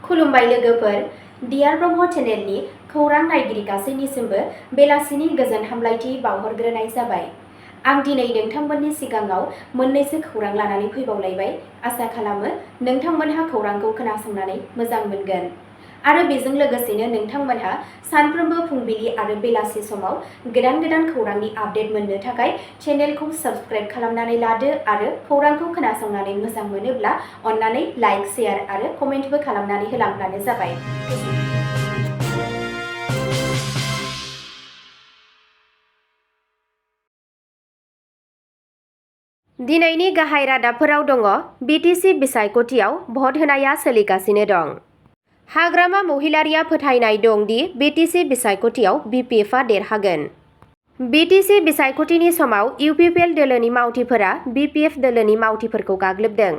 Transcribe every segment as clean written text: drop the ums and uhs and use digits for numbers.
खुलुमबाय लोगोफोर, डियार ब्रह्म चेनेलनि खौरां नायगिरि गासैनिसिमबो बेलासिनि गोजोन हामलायथि बावहरग्रोनाय जाबाय। आं दिनै नोंथांमोननि सिगाङाव मोननैसो खौरां लानानै फैबावलायबाय। आसा खालामो नोंथांमोनहा खौरांखौ खोनासंनानै मोजां मोनगोन आरो बेजों लोगोसेनो नोंथांमोनहा सानफ्रोमबो फुंबिलि आरो बेलासि समाव गोदान खौरांनि आपडेट मोननो थाखाय चेनेलखौ साबस्क्राइब खालामनानै लादो आरो खौरांखौ खोनासंनानै मोजां मोनोब्ला अन्नानै लाइक, शेयार आरो कमेन्टबो खालामनानै होलांब्लानो जाबाय। दिनैनि गाहाय रादाबफोराव दङ। बिटिसि बिसायख'थियाव भट होनाया सोलिगासिनो दं। हाग्रामा महिलारिया फोथायनाय दं दि बिटिसि बिसायख'थियाव बिपिएफआ देरहागोन। बिटिसि बिसायख'थिनि समाव इउपिपिएल दोलोनि मावथिफोरा बिपिएफ दोलोनि मावथिफोरखौ गाग्लोबदों।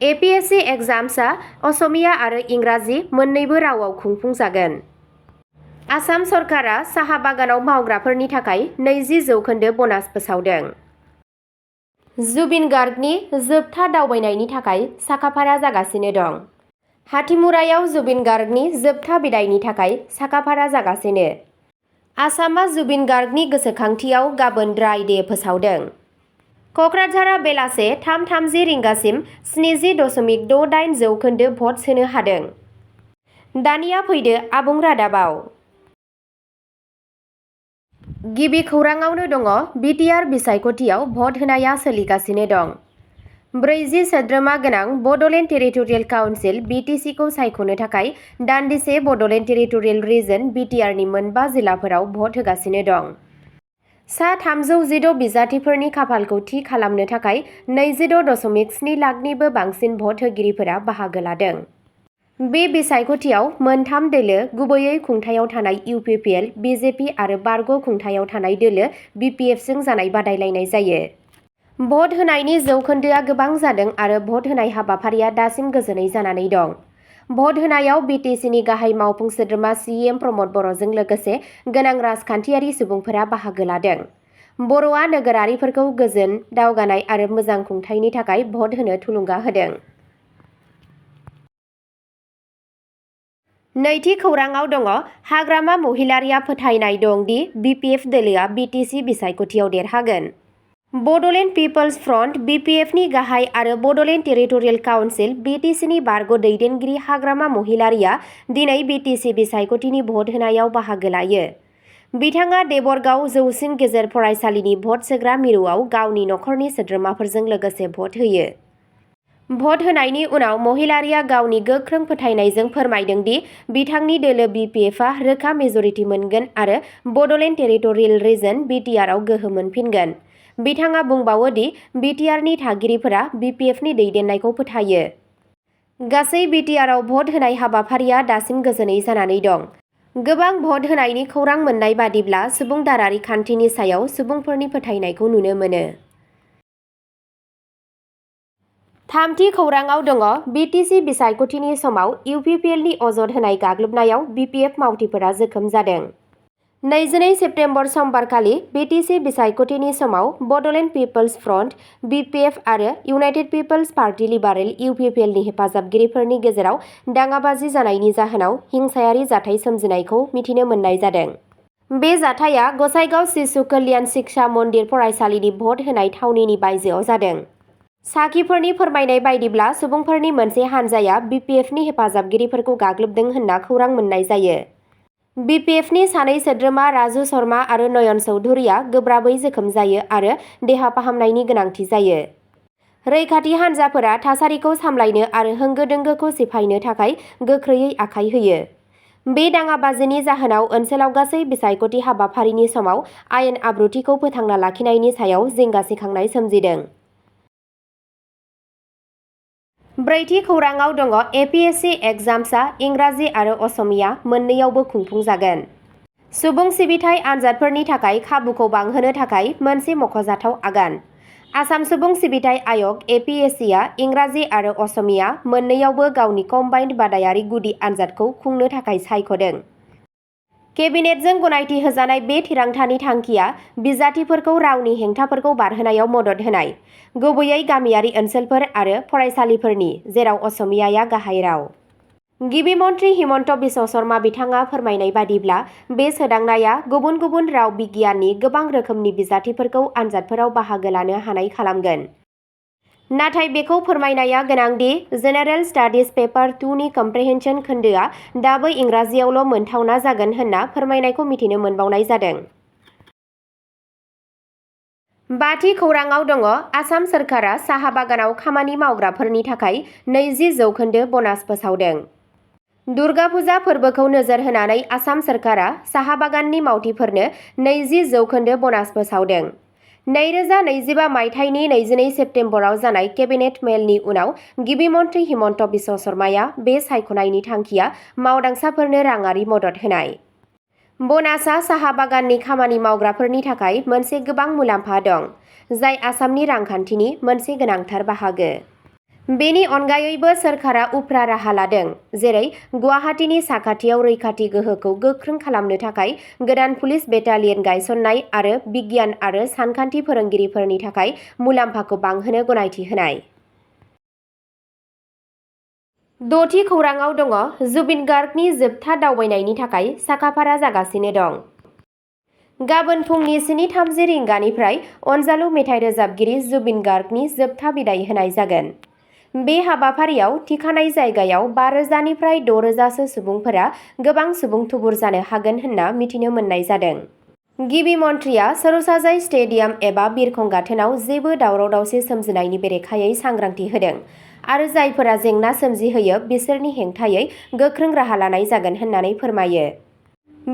एपिएससि एग्जाम्सआ असमिया आरो इंराजि मोन्नैबो रावाव खुंफुंजागोन। आसाम सरकारा साहा बागानाव मावग्राफोरनि थाखाय 20% ब'नास फोसावदों। जुबिन गार्गनि जोबथा दावबायनायनि थाखाय साखाफारा जागासिनो दं। हाथिमुरायाव जुबिन गार्गनि जोबथा बिदायनि थाखाय साखाफारा जागासिनो। आसामआ जुबिन गार्गनि गोसोखांथियाव गाबोन ड्राइ डे फोसावदों। क'क्राझारआ बेलासे 3:30 रिंगासिम 70.68% भट सोनो हादों। दानिया फैदो आबुं रादाबाव। गिबि खौराङावनो दङ। बिटिआर बिसायख'थियाव भट होनाया सोलिगासिनो दं। 40 सोद्रोमा गोनां बड'लेण्ड टेरिटरियेल काउन्सिल बिटिसिखौ सायख'नो थाखाय दान्दिसे बड'लेण्ड टेरिटरियेल रिजन बिटिआरनि मोनबा जिल्लाफोराव भट होगासिनो दं। सा 316 बिजाथिफोरनि खाफालखौ थि खालामनो थाखाय 26.7 लाखनिबो बांसिन भट होगिरिफोरा बाहागो लादों। बे बिसायख'थियाव मोनथाम दोलो, गुबैयै खुंथायाव थानाय इउपिपिएल, बिजेपि आरो बारग' खुंथायाव थानाय दोलो बिपिएफजों जानाय बादायलायनाय जायो। भट होनायनि जौखोन्दोआ गोबां जादों आरो भट होनाय हाबाफारिया दासिम गोजोनै जानानै दं। भट होनायाव बिटिसिनि गाहाय मावफुं सोद्रोमा सिएम प्रमद बर'जों लोगोसे गोनां राजखान्थियारि सुबुंफोरा बाहागो लादों। बर'आ नोगोरारिफोरखौ गोजोन, दावगानाय आरो मोजां खुंथायनि थाखाय भट होनो थुलुंगा होदों। नैथि खौराङाव दङ। हाग्रामा महिलारिया फोथायनाय दं दि बिपिएफ दोलोआ बिटिसि बिसायख'थियाव देरहागोन। बड'लेण्ड पिपल्स फ्रन्ट बिपिएफनि गाहाय आरो बड'लेण्ड टेरिटरियेल काउन्सिल बिटिसिनि बारग' दैदेनगिरि हाग्रामा महिलारिया दिनै बिटिसि बिसायख'थिनि भट होनायाव बाहागो लायो। बिथाङा देबरगाव जौसिन गेजेर फरायसालिनि भट सोग्रा मिरुआव गावनि नखरनि सोद्रोमाफोरजों लोगोसे भट होयो। भट होनायनि उनाव महिलारिया गावनि गोख्रों फोथायनायजों फोरमायदों दि बिथांनि दोलो बिपिएफआ रोखा मेजरिटि मोनगोन आरो बड'लेण्ड टेरिटरियेल रिजन बिटिआरआव गोहो मोनफिनगोन। बिथाङा बुंबावो दि बिटिआरनि थागिरिफोरा बिपिएफनि दैदेननायखौ फोथायो। गासै बिटिआरआव भट होनाय हाबाफारिया दासिम गोजोनै जानानै दं। गोबां भट होनायनि खौरां मोननाय बादिब्ला सुबुं दारारि खान्थिनि सायाव सुबुंफोरनि फोथायनायखौ नुनो मोनो। थामथि खौराङाव दङ। बिटिसि बिसायख'थिनि समाव इउपिपिएलनि अजद होनाय गाग्लोबनायाव बिपिएफ मावथिफोरा जोखोम जादों। 22 सेप्तेम्बर समबारखालि बिटिसि बिसायख'थिनि समाव बड'लेण्ड पिपल्स फ्रन्ट बिपिएफ आरो इउनाइटेड पिपल्स पार्टी लिबारेल इउपिपिएलनि हेफाजाबगिरिफोरनि गेजेराव दाङाबाजि जानायनि जाहोनाव हिंसायारि जाथाय सोमजिनायखौ मिथिनो मोननाय जादों। बे जाथाया गसाइगाव शिशु कल्याण शिक्षा मन्दिर फरायसालिनि भट होनाय थावनिनि बायजोआव जादों। साखिफोरनि फोरमायनाय बायदिब्ला सुबुंफोरनि मोनसे हानजाया बिपिएफनि हेफाजाबगिरिफोरखौ गाग्लोबदों होनना खौरां मोननाय जायो। बिपिएफनि सानै सोद्रोमा राजु शर्मा आरो नयन चौधुरीया गोब्राबै जोखोम जायो आरो देहा फाहामनायनि गोनांथि जायो। रैखाथि हानजाफोरा थासारिखौ सामलायनो आरो होंगो दोंगोखौ सिफायनो थाखाय गोख्रैयै आखाय होयो। बे दाङाबाजिनि जाहोनाव ओनसोलाव गासै बिसायख'थि हाबाफारिनि समाव आयेन आब्रुथिखौ फोथांना लाखिनायनि सायाव जिंगा सिखांनाय सोमजिदों। ब्रैथि खौराङाव दङ। एपिएससि एग्जाम्सआ इंराजि आरो असमिया मोन्नैयावबो खुंफुंजागोन। सुबुं सिबिथाइ आनजादफोरनि थाखाय खाबुखौ बांहोनो थाखाय मोनसे मख'जाथाव आगान। आसाम सुबुं सिबिथाइ आयोग एपिएससिआ इंराजि आरो असमिया मोन्नैयावबो गावनि कम्बाइन्ड बादायारि गुदि आनजादखौ खुंनो थाखाय सायख'दों। केबिनेटजों गनायथि होजानाय बे थिरांथानि थांखिया बिजाथिफोरखौ रावनि हेंथाफोरखौ बारहोनायाव मदद होनाय, गुबैयै गामियारि ओनसोलफोर आरो फरायसालिफोरनि जेराव असमियाया गाहाय राव। गिबि मन्थ्रि हिमन्त बिश्व शर्मा बिथाङा फोरमायनाय बादिब्ला बे सोदांनाया गुबुन गुबुन राव बिगियाननि गोबां रोखोमनि बिजाथिफोरखौ आनजादफोराव बाहागो लानो हानाय खालामगोन। नाथाय बेखौ फोरमायनाया गोनांदि जेनेरेल स्टाडिज पेपार 2 नि कम्प्रेहेनसन खोन्दोआ दाबो इंराजियावल' मोनथावना जागोन होनना फोरमायनायखौ मिथिनो मोनबावनाय जादों। बाथि खौराङाव दङ आसाम सोरखारा साहा बागानाव खामानि मावग्राफोरनि थाखाय 20% ब'नास फोसावदों। दुर्गा फुजा फोरबोखौ नोजोर होनानै आसाम सोरखारा साहा बागाननि मावथिफोरनो 20% ब'नास फोसावदों। 2025 मायथाइनि 22 सेप्तेम्बराव जानाय केबिनेट मेलनि उनाव गिबि मन्थ्रि हिमन्त बिश्व शर्माया बे सायख'नायनि थांखिया मावदांसाफोरनो राङारि मदद होनाय। ब'नासआ साहा बागाननि खामानि मावग्राफोरनि थाखाय मोनसे गोबां मुलाम्फा दं, जाय आसामनि रांखान्थिनि मोनसे गोनांथार बाहागो। बेनि अनगायैबो सोरखारा उफ्रा राहा लादों, जेरै गुवाहाटीनि साखाथियाव रैखाथि गोहोखौ गोख्रों खालामनो थाखाय गोदान पुलिस बेटालियन गायसननाय आरो बिगियान आरो सानखान्थि फोरोंगिरिफोरनि थाखाय मुलाम्फाखौ बांहोनो गनायथि होनाय। द'थि खौराङाव दङ जुबिन गार्गनि जोबथा दावबायनायनि थाखाय साखाफारा जागासिनो दं। गाबोन फुंनि 7:30 रिंगानिफ्राय अनजालु मेथाइ रोजाबगिरि जुबिन गार्गनि जोबथा बिदाइ होनाय जागोन। बे हाबाफारियाव थिखानाय जायगायाव 5,000 निफ्राय 6,000 सुबुंफोरा गोबां सुबुं थुबुर जानो हागोन होनना मिथिनो मोननाय जादों। गिबि मन्थ्रिया सरुसाजाइ स्टेडियाम एबा बिरखं गाथोनाव जेबो दावराव-दावसि सोमजिनायनि बेरेखायै सांग्रांथि होदों आरो जायफोरा जेंना सोमजिहोयो बिसोरनि हेंथायै गोख्रों राहा लानाय जागोन होननानै फोरमायो।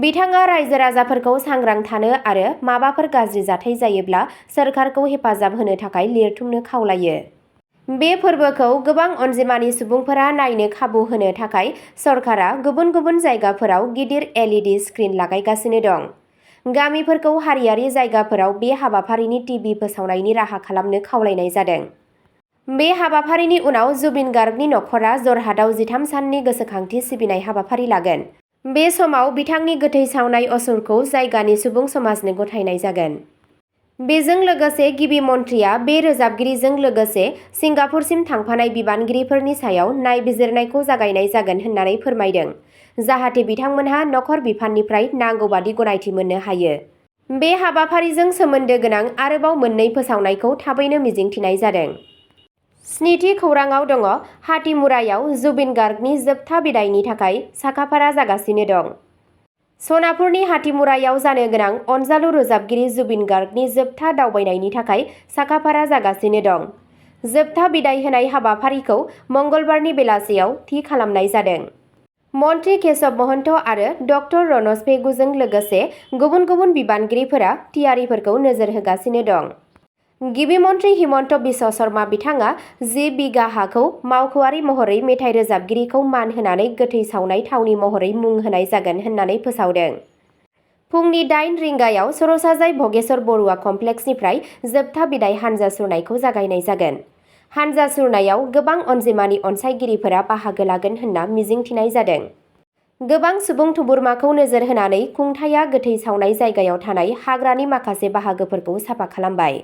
बिथाङा रायजो-राजाफोरखौ सांग्रां थानो आरो माबाफोर गाज्रि जाथाय जायोब्ला सोरखारखौ हेफाजाब होनो थाखाय लिरथुमनो खावलायो। बे फोरबोखौ गोबां अनजिमानि सुबुंफोरा नायनो खाबु होनो थाखाय सरकारा गुबुन गुबुन जायगाफोराव गिदिर LED स्क्रिन लागायगासिनो दं। गामिफोरखौ हारियारि जायगाफोराव बे हाबाफारिनि टिभि फोसावनायनि राहा खालामनो खावलायनाय जादों। बे हाबाफारिनि उनाव जुबिन गार्गनि नखरा जरहाटआव 13 साननि गोसोखांथि सिबिनाय हाबाफारि लागोन। बे समाव बिथांनि गोथै सावनाय असुरखौ जायगानि सुबुं समाजनो गथायनाय जागोन। बेजों लोगोसे गिबि मन्थ्रिया बे रोजाबगिरिजों लोगोसे सिंगापुरसिम थांफानाय बिबानगिरिफोरनि सायाव नायबिजिरनायखौ जागायनाय जागोन होननानै फोरमायदों, जाहाथे बिथांमोनहा नखर बिफाननिफ्राय नांगौबादि गनायथि मोननो हायो। बे हाबाफारिजों सोमोन्दो गोनां आरोबाव मोननै फोसावनायखौ थाबैनो मिजिंथिनाय जादों। स्निथि खौराङाव दङ हाथिमुरायाव जुबिन गार्गनि जोबथा बिदाइनि थाखाय साखाफारा जागासिनो दं। सनापुरनि हाथिमुरायाव जानो गोनां अनजालु रोजाबगिरि जुबिन गार्गनि जोबथा दावबायनायनि थाखाय साखाफारा जागासिनो दं। जोबथा बिदाइ होनाय हाबाफारिखौ मंगलबारनि बेलासियाव थि खालामनाय जादों। मन्त्रि केशव महन्त आरो डक्टर रनज पेगुजों लोगोसे गुबुन गुबुन बिबानगिरिफोरा थियारिफोरखौ नोजोर होगासिनो दं। गिबि मन्थ्रि हिमन्त बिश्व शर्मा बिथाङा 10 बिघा हाखौ मावख'आरि महरै मेथाइ रोजाबगिरिखौ मान होनानै गोथै सावनाय थावनि महरै मुं होनाय जागोन होननानै फोसावदों। फुंनि 8 रिंगायाव सरुसाजाइ भगेश्वर बरुवा कमप्लेक्सनिफ्राय जोबथा बिदाइ हानजा सुरनायखौ जागायनाय जागोन। हानजा सुरनायाव गोबां अनजिमानि अनसायगिरिफोरा बाहागो लागोन होनना मिजिंथिनाय जादों। गोबां सुबुं थुबुरमाखौ नोजोर होनानै खुंथायआ गोथै सावनाय जायगायाव थानाय हाग्रानि माखासे बाहागोफोरखौ साफा खालामबाय।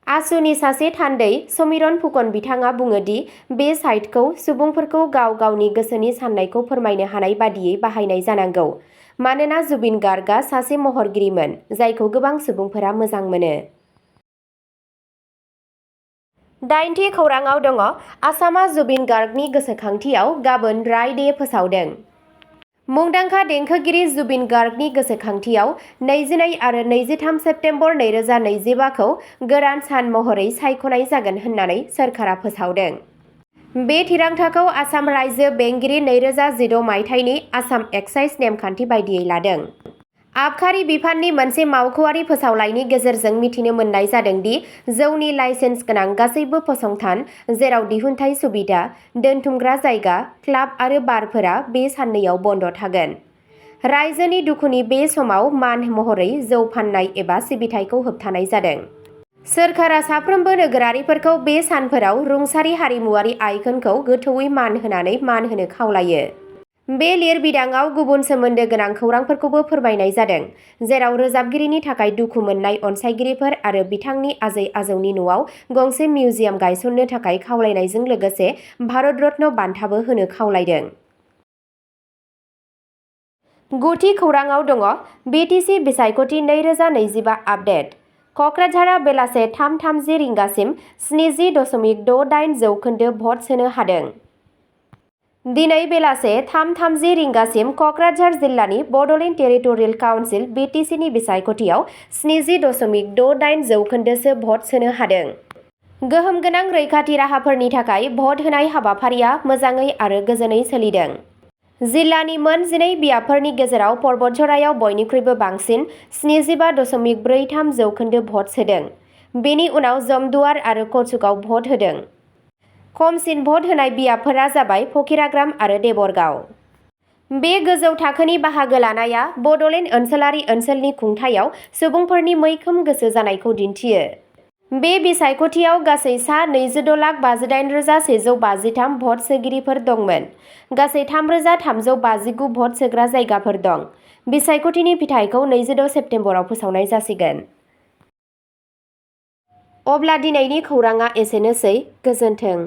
आसुनि सासे थान्दै समिरन फुकन बिथाङा बुङो दि बे साइटखौ सुबुंफोरखौ गाव गावनि गोसोनि साननायखौ फोरमायनो हानाय बादियै बाहायनाय जानांगौ, मानोना जुबिन गार्गआ सासे महरगिरिमोन जायखौ गोबां सुबुंफोरा मोजां मोनो। 8थि खौराङाव दङ आसामआ जुबिन गार्गनि गोसोखांथियाव गाबोन ड्राइ डे फोसावदों। मुंदांखा देंखोगिरि जुबिन गार्गनि गोसोखांथियाव 22 आरो 23 सेप्तेम्बर 2025 खौ गोरान सान महरै सायख'नाय जागोन होननानै सोरखारा फोसावदों। बे थिरांथाखौ आसाम रायजो बेंगिरि 2016 मायथाइनि आसाम एक्साइज नेमखान्थि बायदियै लादों। आबखारि बिफाननि मोनसे मावख'आरि फोसावलाइनि गेजेरजों मिथिनो मोननाय जादों दि जौनि लाइसेन्स गोनां गासैबो फसंथान, जेराव दिहुनथाय सुबिदा, दोनथुमग्रा जायगा, क्लाब आरो बारफोरा बे साननैआव बन्द थागोन। रायजोनि दुखुनि बे समाव मान महरै जौ फाननाय एबा सिबिथायखौ होबथानाय जादों। सोरखारा साफ्रोमबो नोगोरारिफोरखौ बे सानफोराव रुंसारि हारिमुआरि आइकनखौ गोथौवै मान होनानै मान होनो खावलायो। बे लिरबिदांआव गुबुन सोमोन्दो गोनां खौरांफोरखौबो फोरमायनाय जादों, जेराव रोजाबगिरिनि थाखाय दुखु मोननाय अनसायगिरिफोर आरो बिथांनि आजै-आजौनि न'आव गंसे मिउजियाम गायसननो थाखाय खावलायनायजों लोगोसे भारत रत्न बान्थाबो होनो खावलायदों। गुथि खौराङाव दङ बिटिसि बिसायख'थि 2025 आपडेट। कक्राझारा बेलासे 3:30 रिंगासिम 70.68 जौखोन्दो भट सोनो हादों। दिनै बेलासे 3:30 रिंगासिम कक्राझार जिल्लानि बड'लेण्ड टेरिटरियेल काउन्सिल बिटिसिनि बिसायख'थियाव 70.68 जौखोन्दोसो भट सोनो हादों। गोहोम गोनां रैखाथि राहाफोरनि थाखाय भट होनाय हाबाफारिया मोजाङै आरो गोजोनै सोलिदों। जिल्लानि मोन 12 बियाबफोरनि गेजेराव परबतझरायाव बयनिख्रुइबो बांसिन 75.43 जौखोन्दो भट सोदों। बेनि उनाव जमदुवार आरो कचुगाव भट होदों। खमसिन भट होनाय बियाबफोरा जाबाय फकिराग्राम आरो देबरगाव। बे गोजौ थाखोनि बाहागो लानाया बड'लेण्ड ओनसोलारि ओनसोलनि खुंथायाव सुबुंफोरनि मैखोम गोसो जानायखौ दिन्थियो। बे बिसायख'थियाव गासै सा 22,58,153 भट सोगिरिफोर दंमोन। गासै 3,359 भट सोग्रा जायगाफोर दं। बिसायख'थिनि फिथायखौ 26 सेप्तेम्बराव फोसावनाय जासिगोन। अब्ला दिनैनि खौराङा एसेनोसै। गोजोन्थों।